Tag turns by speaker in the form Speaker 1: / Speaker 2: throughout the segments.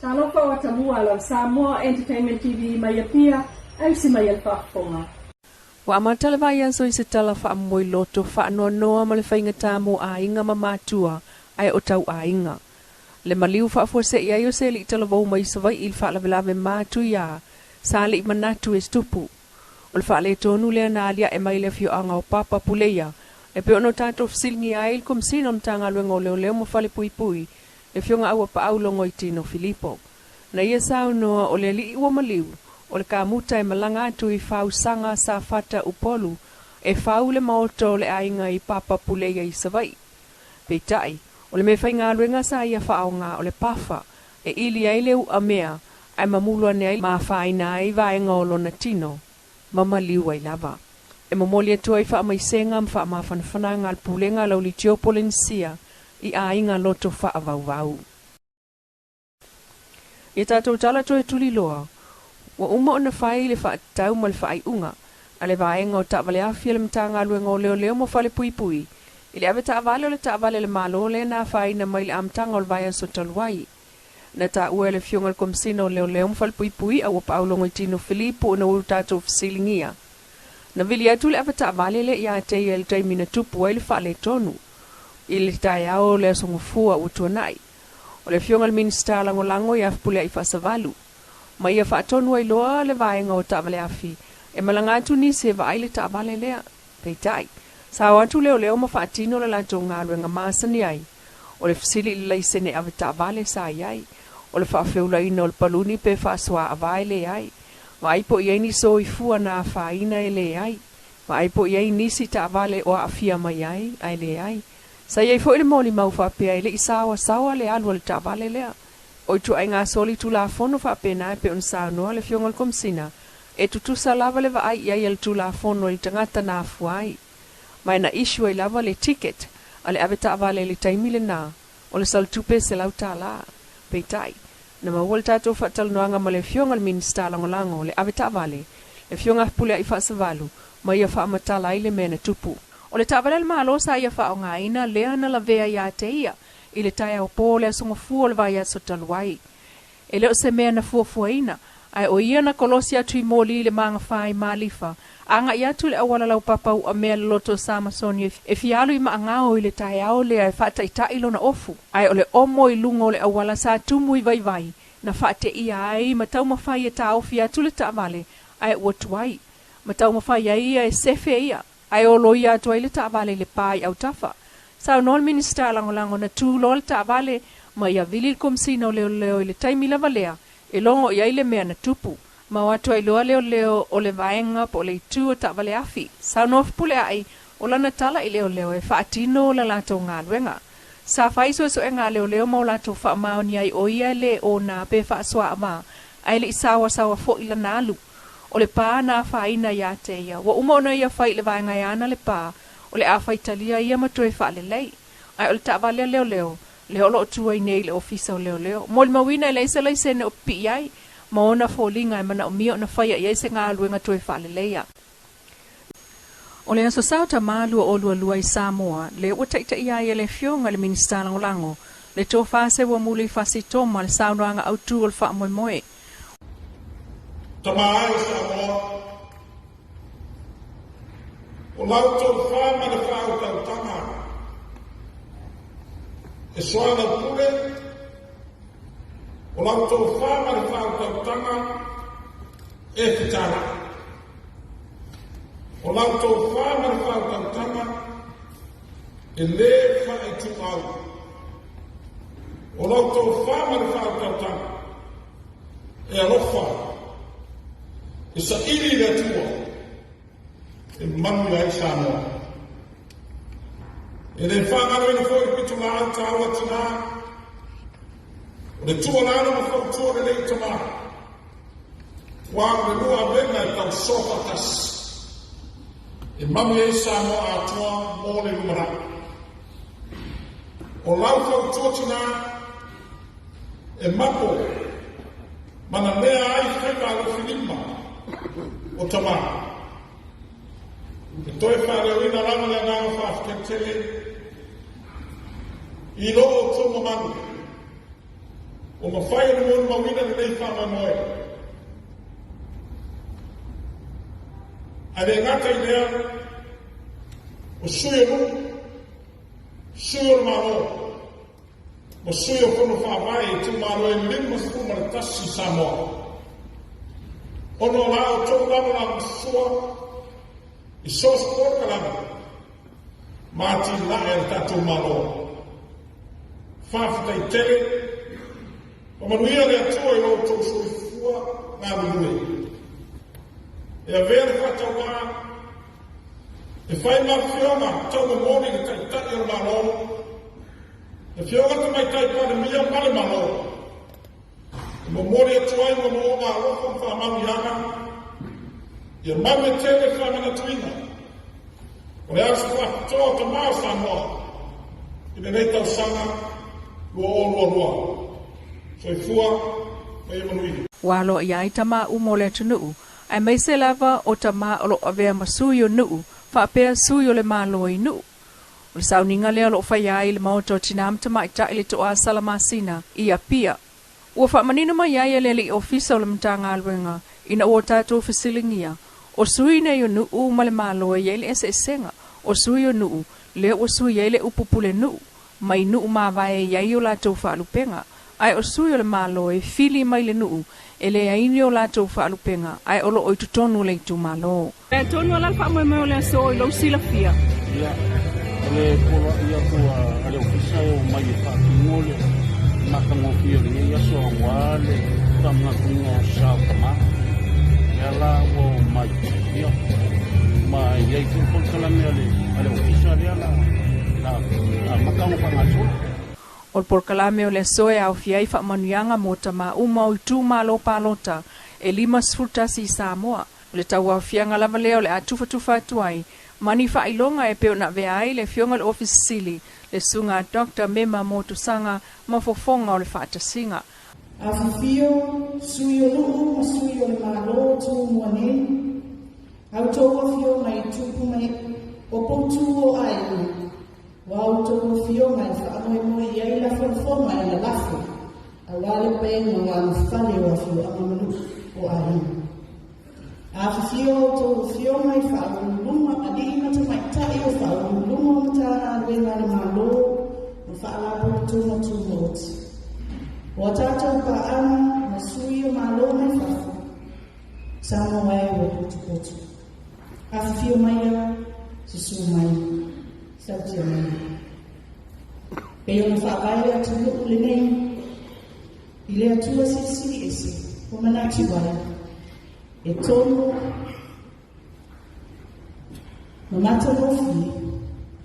Speaker 1: Talofa o atamua lau Samoa Entertainment TV mai Apia, aisi mai a le faafofoga.
Speaker 2: Ua amata le vaiaso i se tala faamomoe loto faanoanoa ma le faigata mo aiga ma matua ae o tau aiga. Le maliu faafuasei ai o se alii talavou mai Savaii i le faalavelave matuia sa le i manatu e tupu. O le faaletonu lea na aliae mai i le afioaga o Papa Puleia e pei ona tatou fesiligia ai le Komesina o le Matagaluega o Leoleo ma Falepuipui, le Afioga Auapaau Logoitino Filipo. Na ia saunoa o le alii ua maliu, o le kamuta e malaga atu i Fausaga Safata Upolu e fau le maota o le aiga i Papa Puleia i Savaii. Peitai, o le meafaigaluega sa ia faaaoga o le pafa e ili ai le uamea ae mamulu ane ai ma afaina ai vaega o lona tino ma maliu ai lava. E momoli atu ai faamaisega ma faamafanafanaga a le Pulega a le Aulitio Polenisia i aiga loto faavauvau. Ia tatou tala toe tuliloa, ua uma ona fai le faatatau ma le faaiuga a le Vaega o Taavale Afi a le Matagaluega o Leoleo ma Falepuipui i le avetaavale o le taavale a le Malo lea na afaina mai i le amataga o le vaiaso talu ai. Na taua e le Afioga i le Komesina o Leoleo ma Falepuipui a ua paau Logoitino Filipo ina ua tatou fesiligia. Na vili atu le avetaavale lea ia te ia i le taimi na tupu ai le faaletonu i le taeao o le Aso Gafua ua tuanai. O le Afioga i le Minisita Lagolago ia Fepuleai Faasavalu, ma ia faatonu ai loa le vaega o taavale afi e malaga atu nisi e vaai le taavale lea. Peitai, sa o atu leoleo ma faatino le latou galuega masani ai, o le fesili i le laisene avetaavale sa i ai, o le faafeulaina o le paluni pe faasoa-ava e leai, vaai po i ai ni soifua na afaina e leai, vaai po i ai nisi taavale o aafia mai ai, ae leai. Sa i ai foi le molimau faapea e le i saoasaoa le alu a le taavale lea. O ituaiga soli tulafono faapena e pei ona saunoa le Afioga i le Komesina, e tutusa lava le vaai i ai a le Tulafono i le tagata na afua ai. Ma e na issue ai lava le ticket a le avetaavale i le taimi lena, o le saletupe $100. Peitai, na maua le tatou faatalanoaga ma le Afioga i le Minisita Lagolago o le avetaavale, le Afioga Fepuleai Faasavalu, ma ia faamatala ai le mea na tupu. O le taavale a le Malo sa ia faaaogaina lea na lavea ia te ia i le taeao po o le Aso Gafua o le vaiaso talu ai. E le o se mea na fuafuaina, ae o ia na kolosi atu i moli i le magafa i Malifa, agai atu i le auala laupapa uamea loloto o Samasoni e fia alu i Maagao i le taeao lea e faataitai lona ofu, ae o le omo i luga o le auala sa tumu i vaivai na faateia ai ma taumafai e taofi atu le taavale ae ua tuai, ma taumafai ai ia e sefe ia ae oloia atu ai le taavale i le pa i autafa. Saunoa le Minisita Lagolago na tu loa le taavale ma ia vili le Komesina o Leoleo i le taimi lava lea e logo i ai le mea na tupu, ma o atu ai loa leoleo o le vaega po o le itu o taavale afi. Saunoa Fepuleai o lana tala i leoleo e faatino le latou galuega. Sa fai suesuega a leoleo ma o latou faamaoni ai o ia e le ona pe faasoa-ava ae le i saoasaoa foi lana alu. O le pa na afaina ia te ia, ua uma ona ia fai i le vaega e ana le pa, o le a faitalia ia ma toe faalelei. Ae o le taavale a leoleo, lea o lo o tu ai nei i le Ofisa o Leoleo. Molimauina e leai se laisene o pipii ai, ma ona foliga e manaomia ona faia i ai se galuega toe faaleleia. O le Aso Sa o Tamā 2022 i Samoa, lea ua taitaia ai e le Afioga i le Minisita Lagolago, le Tofa Seuamuli Fasi Toma le saunoaga autu o le faamoemoe.
Speaker 3: Tama ai Samoa, o la outou fa ma le faautautaga e soalaupule, o la outou fa ma le faautautaga e fetalai, o la outou fa ma le faautautaga e lē faaituau, o la outou fa ma le faautautaga e alofa, e saili i le Atua e manuia ai Samoa. E le faagaloina foi le pitolaau taua tinā, o le tuualalo ma fautua lelei i tamā, ua o le lua avega e tausoa faatasi e manuia ai Samoa atoa mo le lumanai. O lau fautua tinā, e mapo ma nanea ai faiva alofilima o tamā. E toe faaleoina lava le agaga faafetai tele i lo outou mamalu. Ua mafai ona molimauina lenei faamoemoe. Ae le gata i lea, o sui o nuu, sui o le Malo, ma sui o Fono Faavae i itumalo e 51 i Samoa. Ona o la outou lagolagosua i so o se polokalame ma atinae a le tatou Malo. Faafetai tele. Faamanuia le Atua i lo outou soifua galulue. E avea le faatauvaa e fai ma afioga taumomoli le Taitai o le Malo, le Afioga Tamaitai Palemia ma le Malo, e momoli atu ai moomooga alofa ma faamanuiaga, ia malu e tele le faamanatuina o le Aso Faapitoa o Tama o Samoa i lenei tausaga 2022. Soifua ma ia manuia.
Speaker 2: Ua aloaia ai tama uma o le atunuu, aemaise lava o tama o lo o avea ma sui o nuu faapea sui o le Malo i nuu. O le sauniga lea o lo o faia ai i le Maota o Tinā ma Tamaitai i le Toasala masina i Apia. Ua faamanino mai ai e le Alii Ofisa o le Matagaluega ina ua tatou fesiligia, o sui nei o nuu ma le Malo e i ai le eseesega, o sui o nuu lea ua sui ai le upu pulenuu mai nuu mavae e i ai o latou faalupega, ae o sui o le Malo e fili mai le nuu e leai ni o latou faalupega ae o lo o i totonu o le itumalo.
Speaker 1: Lea tonu a la le faamoemoe o le aso i lou silafia.
Speaker 4: Ia, o le poloai atu a le Ofisa e omai e faatino le matagofie o lenei aso aua le faamanatuina o sa o tama. Lea la ua omai, ia, ma e i ai foi polokalame a le Ofisa lea la la amata ona faagasolo.
Speaker 2: O le polokalame o le aso e aofia ai faamanuiaga mo tama uma o itumalo palota e 51 i Samoa. O le tauaofiaga lava lea o le a tufatufa atu ai ma ni faailoga e pei ona avea ai le Afioga i le Ofisa Sili, le Susuga a Doctor Mema Motusaga ma Fofoga o le Faatasiga.
Speaker 5: Afifio sui o nuu ma sui o le Malo o Tumua nei, a outou afioga i tupu ma ee o poutu o aiga, o a outou afioga e faamoemoe i ai lafonofoga e lalafo aua le paega o alofale o afioaga ma nuu o aiga. Afifio a outou afioga i faauluuluga alii ma tamaitai o faauluuluga o Matagaluega a le Malo ma Faalapotopotoga Tumaoti, o a tatou paaga ma sui o Malo mai fafo, Samoa e ua potopoto. Afifio maia, susu mai, sautia mai. Pei ona faavae le atunuu lenei i le Atua Silisili Ese, ua manatu ai, e tonu ma matagofie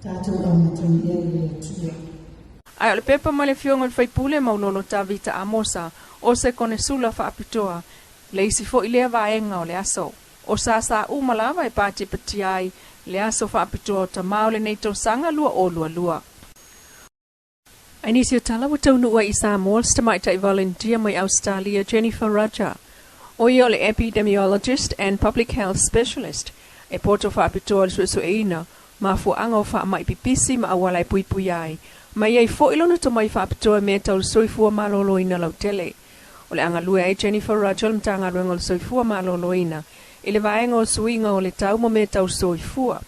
Speaker 5: tatou aumatagia i le Atua.
Speaker 2: Ae o le pepa mai le Afioga i le Faipule Maulolo Tavita Amosa o se Konesula Faapitoa, le isi foi lea vaega o le aso. O sāsā uma lava e patipatia ai le aso faapitoa o Tama o lenei tausaga 2022. I nisi o tala ua taunuu ai i Samoa se tamaitai volunteer mai Ausetalia Jennifer Raja. ʻO ia o le Epidemiologist and Public Health Specialist e poto faapitoa i le suesueina mafuaaga o faamai pipisi ma auala e puipuia ai, ma e i ai foi lona tomai faapitoa i mea tau le soifua maloloina lautele. O le a galue ai Jennifer Raja o le Matagaluega o le Soifua Maloloina i le vaega o suiga o le tau ma mea tau soifua.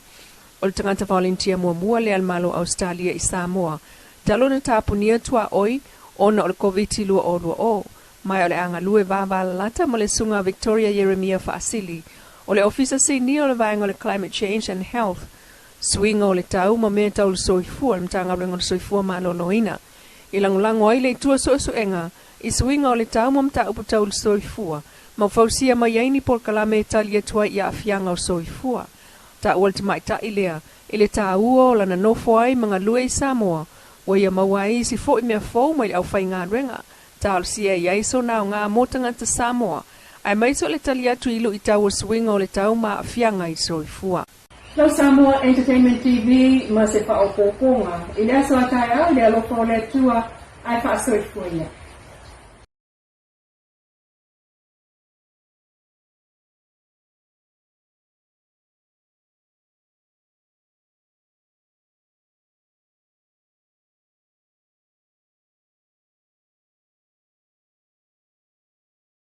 Speaker 2: O le tagata volunteer muamua lea a le Malo o Ausetalia i Samoa talu ona tapunia tuaoi ona o le Koviti-2020, ma o le a galue vavalalata ma le Susuga Victoria Ieremia Faasili o le Ofisa Sinia o le Vaega o le Climate Change and Health, Suiga o le Tau ma Mea Tau le Soifua, le Matagaluega o le Soifua Maloloina, i lagolago ai le Itu o Suesuega i suiga o le tau ma mataupu tau le soifua, ma ua fausia mai ai ni polokalame e tali atu ai i aafiaga o soifua. Taua le tamaitai lea i le taua o lana nofo ai ma galue i Samoa, ua ia maua ai isi foi mea fou mai le aufaigaluega, talosia i ai sona aoga mo tagata Samoa, aemaise o le tali atu i luitau o suiga o le tau ma aafiaga i soifua.
Speaker 1: Lau Samoa Entertainment TV ma se faaopoopoga i le aso a taeao i le alofa o le Atua ae faasoifua ia.